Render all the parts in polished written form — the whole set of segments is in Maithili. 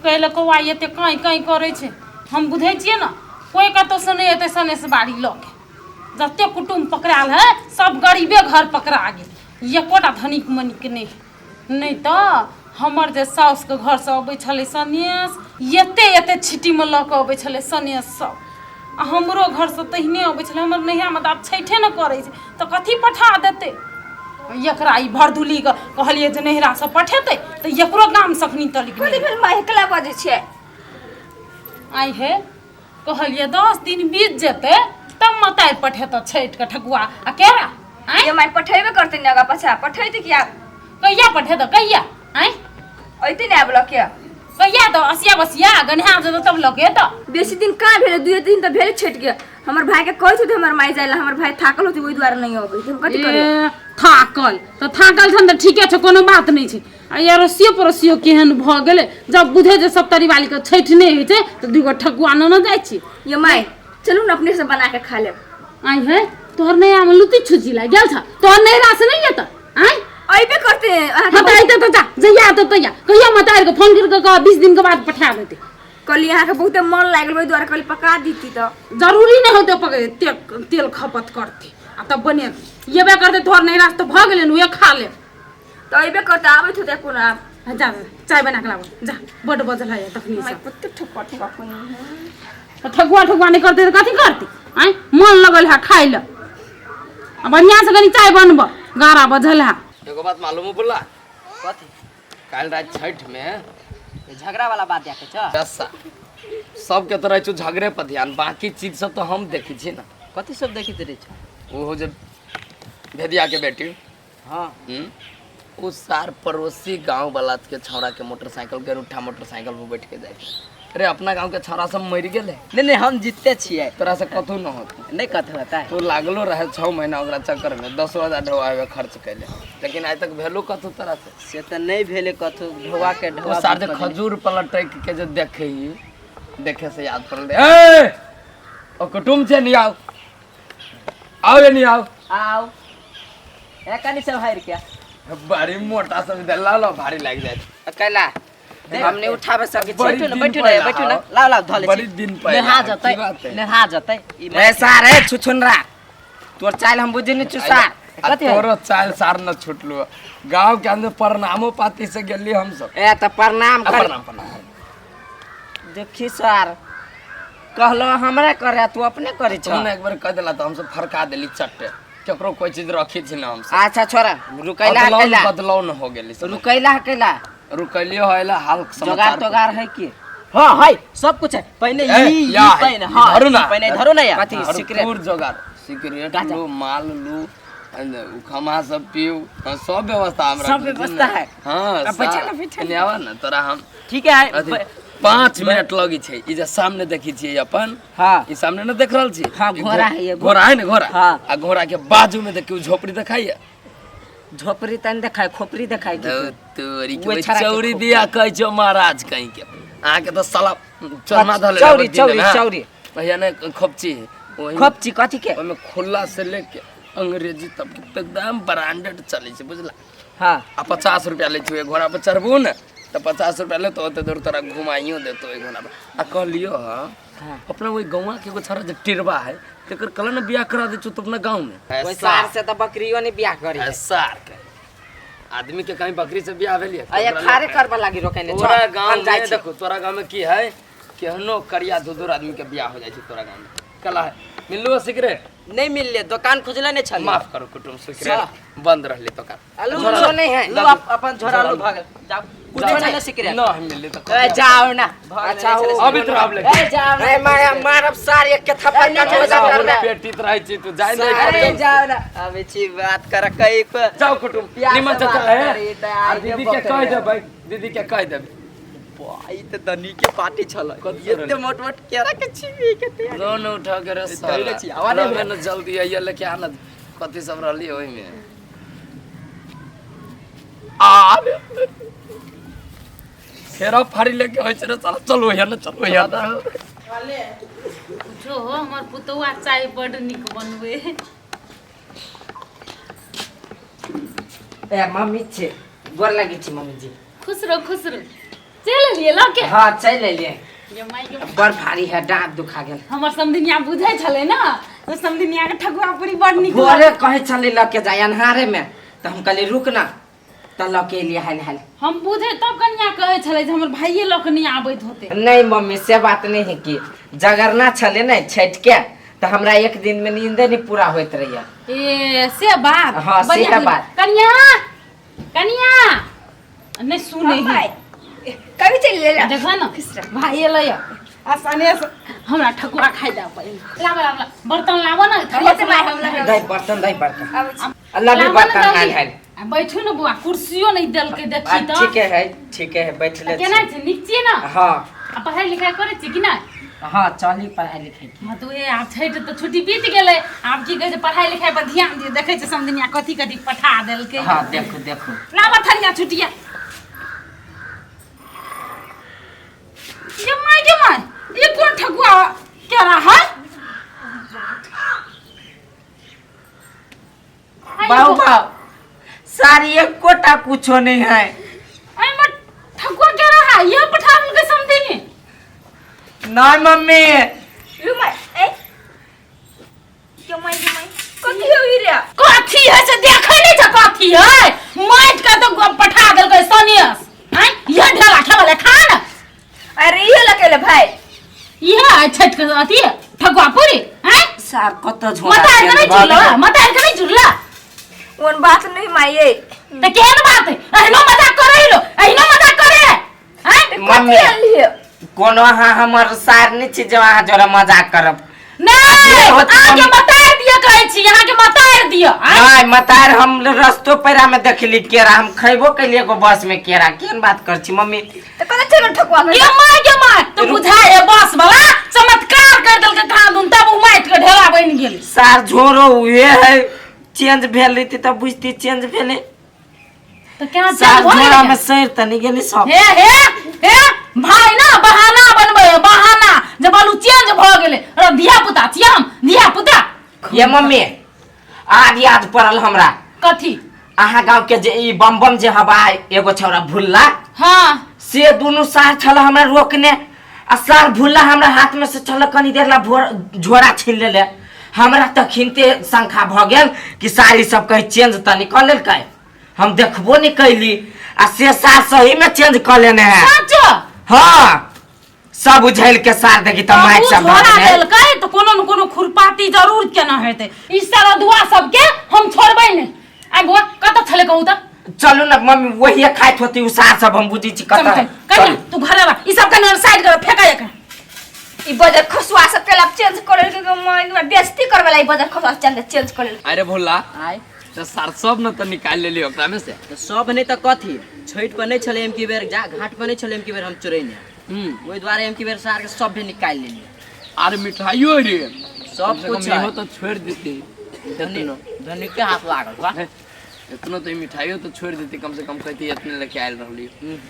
कैले कौआ एते काँय काँय करै छै? हम बुझै छियै ने, कोइ कतहुसँ नहि एतै सनेस बाड़ी लऽ के। जते कुटुम्ब पकड़ायल है सब गरीबे घर पकड़ा गेल, एकोटा धनिक मनिक नहि। नहि तऽ हमर जे साउसके घरसँ अबै छलै सनेस, एते एते छिट्टीमे लऽ कऽ अबै छलै सनेस सब। आ हमरो घरसँ तहिने अबै छलै। हमर नैहरामे तऽ आब छठिे ने करै छै, तऽ कथी पठा देतै एकरा? ई भरदुलीके कहलियै जे नैहरासँ पठेतै, तऽ एकरो गामसँ अखनी तलिक कथी भेल माय, एकला बजै छियै? आइ हे, कहलियै 10 दिन बीत जेतै तब मताइ पठेतै छठिके ठकुआ आ केरा। आँय ये माय, पठेबे करतै ने, अगा पाछा पठेतै कि आब? कहिया पठेतै, कहिया? आँय अइतै ने आब लऽ के। कहिया तऽ असिया बसिया गन्हा जेतै तब लऽ के एतऽ। बेसी दिन कहाँ भेलै, 2 दिन तऽ भेलै छठि के। हमर भाई के कहै छथि हमर माय जाय ला, हमर भाई थाकल होतै, ओहि दुआरे नहि अबै। हम कथी करियै? ए, थाकल तऽ थाकल छन तऽ ठीके छै, कोनो बात नहि छै। आ अड़ोसियो पड़ोसियो केहन भऽ गेलै, जब बुझै जे सप्तरी वालीके छठि नहि होइ छै तऽ दूगो ठकुआ नेने जाइ छी। ये माय, चलू ने अपने से बना के खा लेब। आइ हे, तोहर नयामे लुती छुची लागि गेल छ? तोहर नैहरा से नहि एतऽ? आँय अइबे करते अहाँके। हाँ तऽ अइतै तऽ जा, जहिया एतै तहिया कहिया मतारि के फोन करि कऽ कह, 20 दिन के बाद पठा देतै। कहली अहाँके बहुते मन लागल, ओहि दुआरे कहली पका दीती तऽ। जरूरी नहि होतै पके, तेल तेल खपत करतै आ तब बने एबे करतै। तोहर नैहरा से तऽ भऽ गेलै ने, उहे खा लेब। तऽ अइबे करतै, आबैत होतै कोनो आब। हाँ, जा चाय बना के लाबो जा, बड्ड बजल है तखनी माय से। कते ठुका ठुका कोनी तऽ ठकुआ ठकुआ नहि करतै तऽ कथी करतै? आँय, मन लगल है खाय लए, आ बढ़िआँ से कनि चाय बनब, गारा बजल है। एगो बात मालूम हो बोला? कथी? काल्हि राति छठि में झगड़ा वाला बात जाके छ? दस सबके तऽ रहै छौ झगड़े पर ध्यान, बाकी चीज सब तऽ हम देखै छी ने। कथी सब देखैत रहै छौ? ओहो जे भेदिया के बेटी। हाँ। ओ सार पड़ोसी गांव वाला के छौड़ा के मोटरसाइकिल के उठा मोटरसाइकिल पर बैठ के जाए। अरे अपना गांव के छौड़ा सब मरि गेलै। नहीं नहीं, हम जीतते छियै। तोरा से कथू न होत। नहीं कथू होता है। तू लागलो रहे 6 महीना ओकरा चक्कर में, 10,000 ढोआ खर्च कैले, लेकिन आइ तक भेलो कथू तोरा से? से तऽ नहीं भेले कथू, ढोआ के ढोआ। ओ सार जे खजूर पलटक के जे देखे ही देखे से याद पड़ल। ए ओ कुटुम छै, नहीं आओ आओ ये नहीं आओ। आओ ए कनी सब हार के। बड़ी मोटा सब देला लो, भारी लाग जाए। कैला हम नहीं उठावे सके छी। बड़ी बैठू ना, दिन बैठू ना, पहिला बैठू ना। आओ। लाओ लाओ धले बड़ी दिन पहिला नेहा आओ, की जतै, बात है? नेहा जतै। ए सार, ए छुछुनरा, तोर चाल हम बुझे नहीं छु सार। आ कथी है? तोरो चाल सार न छुटलो, गांव के अंदर प्रणामो पाती से गेली हम सब। ए त प्रणाम आ, कर। प्रणाम प्रणाम। देखी सार, कहलो हमरा करे, तू अपने करे तू छ। ने एक बार कह देला तो हम सब फरका देली चट्टे, केकरो कोई चीज रखी छी ना हम सब। अच्छा छोरा, रुकैला बदलाव कैला? बदलाव न हो गेली सब। रुकैला कैला? रुकलियो है हाल जोगार समाचार तोगार है की? हाँ है, सब कुछ है। पहले ए, ई या ई है, पहले, हाँ धरू ना। ई पहले धरू ना यार। कथी? भरपूर सिगरेट जोगार, सिगरेट गांजा। लू, माल लू, खमा सब पीऊ, हाँ, सब व्यवस्था हमरा सब बुझी व्यवस्था ने। है। हाँ, अब बैठे ना, बैठे एने आवा ना तोरा हम ठीक है। अथी, 5 मिनट लगी छै। ई जे सामने देखी छियै अपन, हाँ ई सामने न देख रहल छी? हाँ, ई घोड़ा है, ये घोड़ा है ने घोड़ा? हाँ। आ घोड़ा के बाजू में देखियो झोपड़ी देखाइए? झोपड़ी तन देखाय, खोपड़ी देखाय की? तोरी के ओहि छड़ा के चौरी खोपड़ी। दिया कहै छौ महाराज कहीं के। अहाँ के तऽ साला चश्मा धऽ लेने चौरी, दिन चौरी, में, हाँ। चौरी। भैया ने खोपची है। ओहिमे खोपची कथी के? ओहिमे खुला से लेके अंग्रेजी तक के एकदम ब्रांडेड चलै छै, बुझला? हाँ। आ 50 रुपया लै छौ, घोड़ा पर चढ़बू ने तऽ 50 रुपया लेतो, ओते दूर तोरा घुमाइयो देतो ओहि घोड़ा पर। आ कहलियो हँ, हाँ। अपना ओहि गौवा के एगो छोरा जे टिरबा है, तेकर कल ने बियाह करा दै छौ तो अपना गाँव में। ओहि सार से तऽ बकरियो ने बियाह करी है। सार के आदमी के कहीं बकरी से बियाह भेलिए? आ ये खारे करबा लागी रोकेने छौ। तोरा गाँव हम जाइ में छी। देखो तोरा गाँव में की है, केहनो करिया धुधुर आदमी के बियाह हो जाइ छै तोरा गाँव में। कला है मिललो सिगरेट? नहीं मिलले, दुकान खुजले नहीं छले। माफ करो कुटुम, सिगरेट बंद रहले दुकान। आलू झोरा कुछो नहीं है। लू, लू अपन झोरा लू, भागल जाओ। कुछो नहीं सिगरेट न मिलले तो ए जाओ ना। अच्छा हो अभी तो आब ले। ए जाओ ना। ए माया मारब सार एक के थप्पड़ ए, का मजा जाओ कर ना। पेटीत रहै छी तू जाय नहीं अरे पड़े। जाओ ना, अबे छी बात कर कई पर। जाओ कुटुम, प्यार से निमन बात चाचा है। करी तऽ आ आइ दीदी के के कह बकरे। देबै, दीदी के कह देबै। ई तऽ दनी के पार्टी छल। कथी एते मोट मोट केरा के छिमी के तैयारी। लोन उठा के रे साला। धइले छी, आवा नहि रहे न जल्दी आइए लेके आना, कथी सब रहली ओहि में। आ फेरा फाड़ी लेके होइ छै रे साला, चलो यहाँ न, चलो यहाँ न। जो हो, हमर पुतौआ चाय बड नीक बनबै। ए मम्मी छे, गोर लागि छी मम्मी जी। खुश रहो, खुश रहो। चलि एलियै लऽ के? हाँ चलि एलियै। ये माय गे। बड़ भारी है, डाँट दुखा गेल। हमर समधिनिया बुझै छलै ने तऽ समधिनिया के ठकुआ पूरी बड़ नीक भोरे कहै छलै लऽ के जाय अन्हारे में, तऽ हम कहलियै रुक ना, तऽ लऽ के एलियै हाल हाल। हम बुझे तब कनिया कहै छलै जे हमर भाइये लऽ के नहि आबैत होते। नहीं मम्मी से बात नहीं है कि जगरना छलै ने छठि के, तऽ हमरा एक दिन में नींदे नहीं पूरा होइत रहिए। ए से बात? हाँ, से बढ़िया। बात। कनिया कनिया नहीं सुने ही। कभी चलि ले। देखा ना भाई एलै आ सनेस हमरा ठकुआ खाइ दे पहिले। लाबऽ लाबऽ बर्तन लाबऽ ने, थारी होते माय, हम लाबऽ। दही बर्तन, दही बर्तन। आबै छी। लबी लाबऽ ने बर्तन हाल जल्दी। हाल। आ बैठू ने बौआ, कुर्सियो नहीं देलकै देखी तऽ। ठीके है, ठीके है, बैठले केना छी। छै, नीक छियै ने? हाँ। आ पढ़ाइ लिखाइ करै छियै कि नहि? हाँ चली पढ़ाई लिखाई। हाँ तो ए आब छठि तऽ छुट्टी बीत गेलै, आब की कहै छै पढ़ाइ लिखाइ पर ध्यान दियौ। देखै छै समधिनिया कथी कथी पठा देलकै। हाँ देखू देखू। लाबऽ थरिया छुटिया। ये my गे my, ये कोन ठकुआ केरा है? बाबू बाबू सारी एकोटा कुछो नहीं है। एहिमे ठकुआ केरा है, ये पठा देलकै समधिनी। नहीं मम्मी। लू माय, ए के my गे my, कथी होई रे? कथी है से देखै नहीं छ कथी है? माटि के तो पठा देलकै सनियस। आँय ये ढेला खेबले खा न। अरे ये लकेले भाई। ये है छठि के अथी ठकुआ पूरी। आँय सार कत झोरा मतार के नहीं जुड़ला, मतार के नहीं जुड़ला। ओन बात नहीं माय ये। त केहन बात है? एहनो मजाक करे लो, एहनो मजाक करे। आँय मम्मी कथी आनलियै? कोनो अहाँ हमर सार नहीं छी जे अहाँ जोरा मजाक करब। नहीं होत अहाँके मम्मी। मतार दिअ कहै छी, अहाँके मतार दिअ। आँय नहीं मतार हम रस्तो पैरा में देखली केरा, हम खैबो कैलिए एगो बस में केरा। केहन बात कर छी मम्मी? तऽ कतऽ चलल ठकुआ? के my के my, तो बुझाय है बस वाला चमत्कार कर देलकै कहाँ दुन, तब उ माटि के ढेला बनि गेल। सार झोरो उहे है, चेंज भेल रहितै तब बुझती चेंज भेलै। तऽ केना सार चेंज भऽ झोरा गेलै? में सैर तऽ नहीं गेलै सब। हे हे हे भाई ना बहाना बनबै है, बहाना जे बालू चेंज भऽ गेलै। अरे धिया पुता छियै हम, धिया पुता। ये मम्मी आज याद पड़ल हमरा। कथी? अहाँ गाँव के जे ई बम बम जे हवा एगो छौड़ा भुल्ला, हाँ से दुनू सार छल हमरा रोकने, आ सार भुल्ला हमरा हाथ में से छल कनी देर ला झोरा छीन लेले। हमरा तखिनते शंका भऽ गेल कि सारी सब कहीं चेंज तऽ नहीं कऽ लेलकै, हम देखबो नहीं कैली, आ से सार सही में चेंज कऽ लेने है। सच? हाँ सब उझैल के सार देखी तऽ माइक उ सब झोरा भऽ गेलै। देलकै तऽ कोनो न कोनो खुरपाती जरूर केना हेतै। ई सरदुआ सबके हम छोड़बै नहि। आइ बौआ कतऽ छलै कहू तऽ? चलू ने मम्मी, वही खाइत होती उ सार सब, हम बुझै छी चल कतऽ चल है। कन्या चलू। तू घर आबा, ई सब कन्या साइड कर फेंका एकर। ई बजर खसुआ सब केला चेंज करे के माय बेइज्जती करबला, ई बजर खसुआ चेंज चेंज करे। अरे भोला आय तऽ सार सब ने तऽ निकालि लेली ओकरा में से। तऽ सब नहि तऽ कथी, छठि पर नहि छलै एमकी बेर, जा घाट पर नहि छलै एमकी बेर हम चोरैने, ओहि दुआरे एमकी बेर सार के सब भी निकालि लेलियै। आर मिठाइयो रे सब कम से कम कुछ इहो है। तऽ छोड़ि देती। धनी धनी के हाथ लागल बा। इतना तो ई मिठाइयो तो छोड़ देती, कम से कम कहती इतने लेके आयल रहली।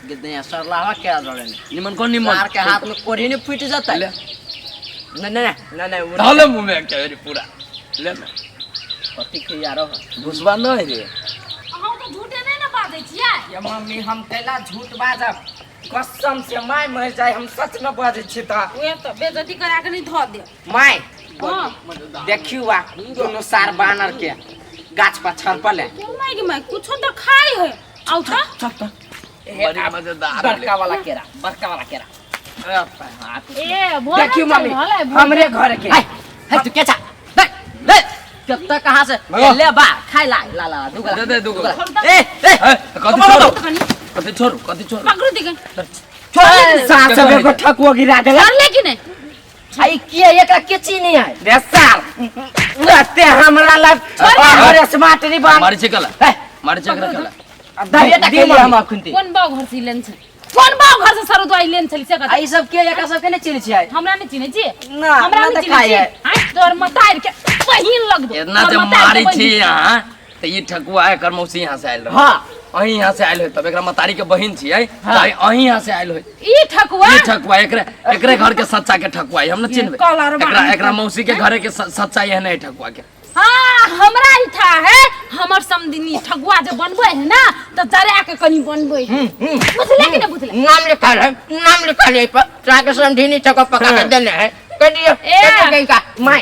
कितने सरलावा के रहले निमन कौन निमन सार के हाथ में कोढ़ी नहीं फूट जाता। ले। नहीं नहीं नहीं नहीं वो डाले मुंह में के रे पूरा ले ना। कथी खिया रह घुसबा न रे। अहाँ तऽ झूठे नहि ने बाजै छियै? ये मम्मी हम कैला झूठ बाजब, कसम से my मर जाय हम सच न बाजै छी तऽ। उएह तऽ बेइज्जती करा के नहि धऽ देब। My हाँ देखियौ आ दुनू सार बानर के गाछ पर छड़पल है। क्यों my गे my, कुछो तऽ खाइ है। आउ तऽ बड़ी मजेदार बड़का वाला केरा, बड़का वाला केरा। ए भोजन देखियौ चल मम्मी रहल है, भोजन। हमरे घर के। हाय हाय तू के छा ले ले कत्ता कहाँ से ले बा खाइ ला ला ला दुगला दे दे दुगला। ए ए कथी छोड़ू, कथी छोड़ू, कथी छोड़ू? पकड़ू दी गई। सार सब एगो ठकुआ गिरा देला। चल कि नहीं? आई के एकरा के चीनी है रे सार लगते हमरा लग और स्मार्ट नहीं बन। मारी छै कला, मारी छै एकरा कला। बेटा दी के मम्मी। हम अखुनती कोन बाव घर से लेन छै? कोन बाव घर से सरदुआ लेन छली से कथी? आई सब के एकरा सब के नहीं चिन्ह छियै? हमरा नहीं चिन्है छी? ना, हमरा ना नहीं तऽ चिन्है खाइ छी? है। आँय तोहर मतार के बहिन लगबो। इतना तोहर जे मतार के मारी बहिन। छी यहाँ तऽ ई ठकुआ एकर मौसी यहाँ से आयल रहे। हाँ अहीं यहाँ से आयल होय तब एकरा मतारी के बहिन छियै। हाँ। तऽ अहीं यहाँ से आयल होय ई ठकुआ? ई ठकुआ एकरे एकरे घर के सच्चा के ठकुआ है, हम न चिन्हबै। कलर एकरा बानी। एकरा मौसी के घरे के सच्चा एहन है ठकुआ के। हाँ हमरा ही था है हमर समदिनी ठगुआ जे बनबै है ना त जरा के कनी बनबै है बुझले कि ना बुझले नाम लिखल है नाम लिखल है पर तोरा के समझिनी चको पका के देने है कह दियो ए। कह दियो का my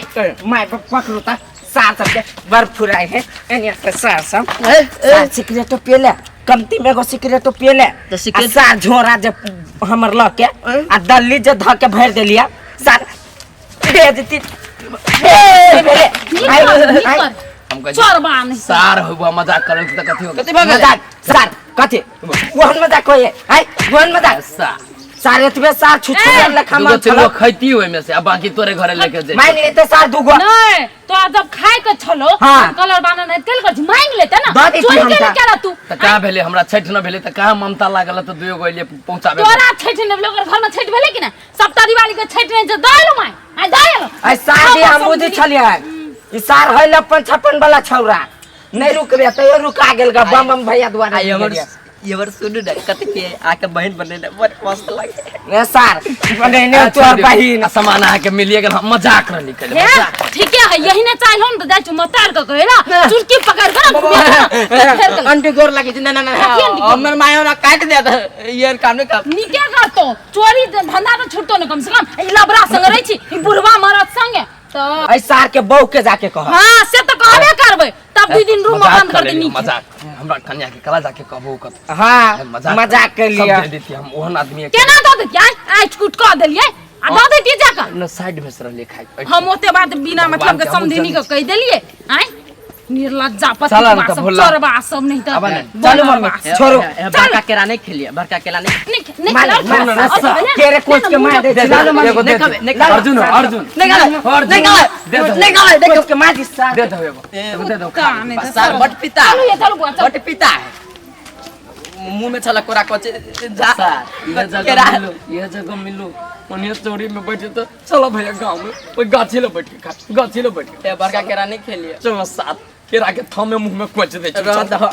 my पकड़ू त सार सबके बड़ फुराई है एने से सार सब सार सिगरेटो पियले कमती में एगो सिगरेटो पियले तऽ सिगरेट- आ सार झोरा जे हमर ल के आ दल्ली जे ध के भरि देलिया सार बेइज्जती बेइज्जती भेले। नीक आइ- कर, नीक आइ- कर। हम कहै छी, चोरबा नहीं सार होबा मजाक करल तऽ कथी हो कथी भऽ गेलै मजाक सार कथी ओहन मजाक होइए आइ ओहन मजाक सार सार एतबे सार छुछु ए, लेखा दूगो मन तीन गो खैती ओहिमे से आ बाकी तोरे घरे लेके जेतै मानि लेते सार दूगो नहीं तो आज जब खाए के छलो हाँ। कलर बाना नहीं तेल कर मांग लेते ना दऽ देती चोरी हम के तऽ। केला तू तऽ कहाँ भेलै हमरा छठि न भेलै तऽ कहाँ ममता लागल तऽ दुइयो गो एलियै पहुँचाबे तोरा छठ ने भेलो ओकर घर में छठ भेले कि ना सप्ताह दिवाली के छठ नहीं दऽ एलो माय आइ दऽ एलो आई सार भी हम बुझै छलियै ई सार है लप्पन छप्पन वाला छौरा नहीं रुकबे तैयो रुका गेल गा बम बम भैया द्वारा आई हमर ये सुनू ने कथी के आके बहन बनेने बड़ मस्त लागे ए सार बनेने तोहर बहिन आ सामान अहाँके मिलिए गेल हम मजाक रहली कहिले हे ठीके है यही ने चाहिए हम तऽ जाइ छी मतार के कहे ना चुटकी पकड़ के ना घुमा के ना, फेर के आंटी गोर लगे छै ना ना ना कथी आंटी गोर? हमर माय हमरा काट देत ये काम नहीं कर नीके करतो चोरी धंधा तऽ छुटतो ने कम से कम ई लबरा संग रहै छी ई बुढ़वा मरद संगे तऽ आई सार के बहू के जाके कह हाँ से तऽ कहबे करबै तब दू दिन रूम में मजाक बंद कर कर दे लेलियै, नीक मजाक हमरा कन्या के कला जाके कहबो कत हाँ मजाक कर लिया सब दे देती हम ओहन आदमी है केना दऽ देतियै आइ आँचि कुट कऽ देलियै आ दऽ देतियै जाकऽ न साइड में से रहलियै खाइ हम ओते बात बिना मतलब के भगवान के हमहूँ समधिनी के जनै कहि देलियै आँय निर्लज्जा चल पति न तऽ सब भोला। चोरबा सब नहीं तऽ आबा ने। चलू मम्मी छोड़ो बड़का केरा नहीं खेलिए बड़का केला नहीं नहीं नहीं मार खेलाओ, मार और खेलाओ। केरे कोच के मार दे दे चलो मम्मी एगो दे नहीं खाबे, नहीं दे। अर्जुन अर्जुन नहीं खाबे, अर्जुन नहीं खाबे, दे दो नहीं खाबे, देखो। कोच के मार दी सार दे दो एगो एगो दे दो कुत्ता नहीं तऽ सार बट पिता चलू ये चलू बुआ चलू बट पिता है मुंह में छला कोरा कोचे जा सार यह जगह केरा मिलो यह जगह मिलो ओनिया चोरी में बैठे तो चलो भैया गांव में ओई गाछी ले बैठ के खा गाछी ले बैठ के ए, बड़का केरा नहीं खेलिए चलो साथ केरा के थमे मुंह में कोच दे रह दह।